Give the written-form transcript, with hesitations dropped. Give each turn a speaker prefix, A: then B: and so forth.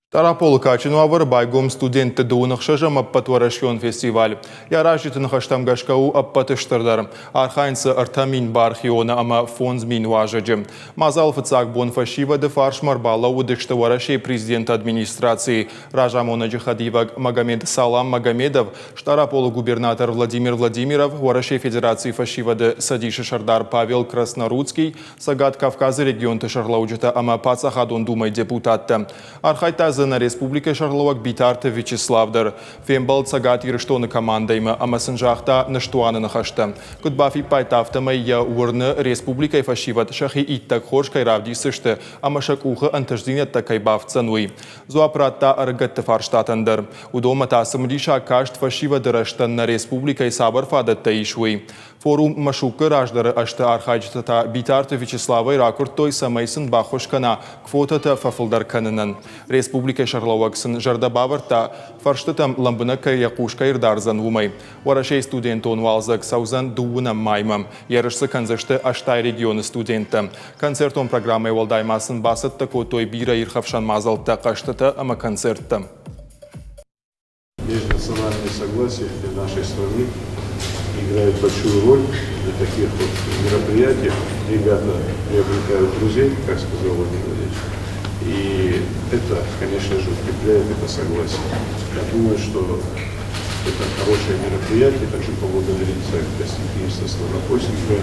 A: Стъараполы кадджын уавӕры байгом студентты 26-ӕм ӕппӕтуӕрӕсеон фестиваль. Йӕ аразджыты ныхӕстӕм гӕсгӕ у ӕппӕты стырдӕр. Архайынц дзы 3000 бархионы ӕмӕ 5000 уазӕджы. Мадзалы фыццаг бон фӕсивӕды фарсмӕ ӕрбалӕууыдысты Уӕрӕсейы президенты администрацийы разамонӕджы хӕдивӕг Магомед Салам Магомедов, Стъараполы губернатор Владимир Владимиров, Уӕрӕсейы Федерацийы фӕсивӕды цӕдисы сӕрдар Павел Красноруцкий, Цӕгат Кавказы регионты сӕргълӕуджытӕ ӕмӕ Паддзахадон Думӕйы депутаттӕ. Архайдта дзы нӕ республикӕйы сӕргълӕууӕг Битарты Вячеслав дӕр. Фембӕлд Цӕгат Ирыстоны командӕимӕ ӕмӕ сын загъта ныстуаны ныхӕстӕ. Куыд бафиппайдта, афтӕмӕй йӕ уырны, республикӕйы фӕсивӕд сӕхи иттӕг хорз кӕй равдисдзысты ӕмӕ сӕ къухы ӕнтыстдзинӕдтӕ кӕй бафтдзӕн, уый. Дзуапп радта ӕрыгӕтты фарстатӕн дӕр. Уыдонмӕ та цымыдисаг каст фӕсивӕды рӕзтӕн нӕ республикӕйы цавӕр фадӕттӕ ис, уый. Форум Машук-ы раздӕры ӕзты архайджытӕ та Битарты Вячеславӕй ракуырдтой, цӕмӕй сын баххуыс кӕна квотӕтӕ фӕфылдӕр кӕнынӕн. Республикӕйы сӕргълӕууӕг сын зӕрдӕ бавӕрдта, фӕрстытӕм лӕмбынӕг кӕй йӕ хъус кӕй ӕрдардзӕн, уымӕй. Уӕрӕсейы студентон уалдзӕг цӕудзӕн дыууынӕм маймӕ. Ерыс дзы кӕндзысты 80 регионы студенттӕ. Концертон программӕйы уӕлдай ма сын бацӕттӕ кодтой бирӕ ирхӕфсӕн мадзӕлттӕ, хъӕзтытӕ ӕмӕ концерттӕ.
B: Межнациональное согласие для нашей страны играет большую роль на таких вот мероприятиях. Ребята приобретают друзей, как сказал Владимир Владимирович. И это, конечно же, укрепляет это согласие. Я думаю, что это хорошее мероприятие. Хочу поблагодарить за гостеприимство Ставропольский край.